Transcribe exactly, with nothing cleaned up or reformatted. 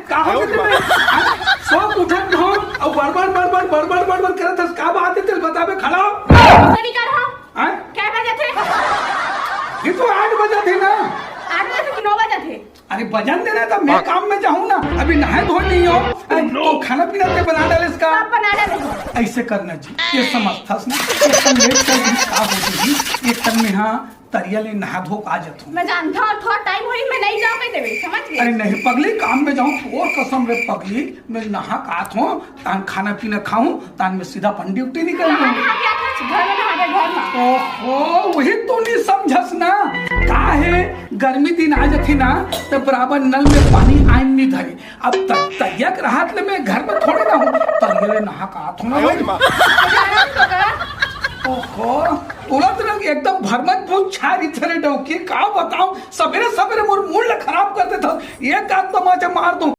का हो गे तेला? हाँ? सो उठत हो अउ बड़बड़ बड़बड़ बड़बड़ बड़बड़ करत हस, का बात हे तेला बताबे, खड़ा हो। तनी कर हो। हाँ? क्या बजत हे? ये तो आठ बजत हे ना। आठ बजत हे कि नौ बजत हे? अरे बजन दे ना, त मैं काम में जाहूँ ना, अभी नहाए धोए नहीं हो। अरे, तो खाना पीना ते बना डालेस का? सब बना डाले हो। ऐसे करना जी, ये समझथस ना, एक तन लेट कर दी, का हो जी, एक तन में हाँ तरिया ले नहा धो के आ जाथों। मैं जानथों, थोड़ा टाइम होही, मैं नहीं जाऊँ कह देबे, समझ गे? अरे नहीं पगली, काम में जाहूँ, तोर कसम रे पगली, मैं नहा के आथों, तान खाना पीना खाहूँ, तान मैं सीधा अपन ड्यूटी निकल जाहूँ। नहा के आथस, घर में नहा के, घर में। ओहो, वही तो नहीं समझस ना, का हे, गर्मी दिन आ जाथे ना, त बराबर नल में पानी आइन नहीं धरे। अब त-, तरिया के राहत ले मैं घर में थोड़े ना हूँ, तरिया ले नहा के आथों ना भाई। जानत हो का? ओहो, तोला तो ना एकदम भरमत बहुत छा रही थे रे डौकी, का बताऊं, सबेरे सबेरे मोर मूड ला खराब कर देथस। एक आध तमाचा मार दूं,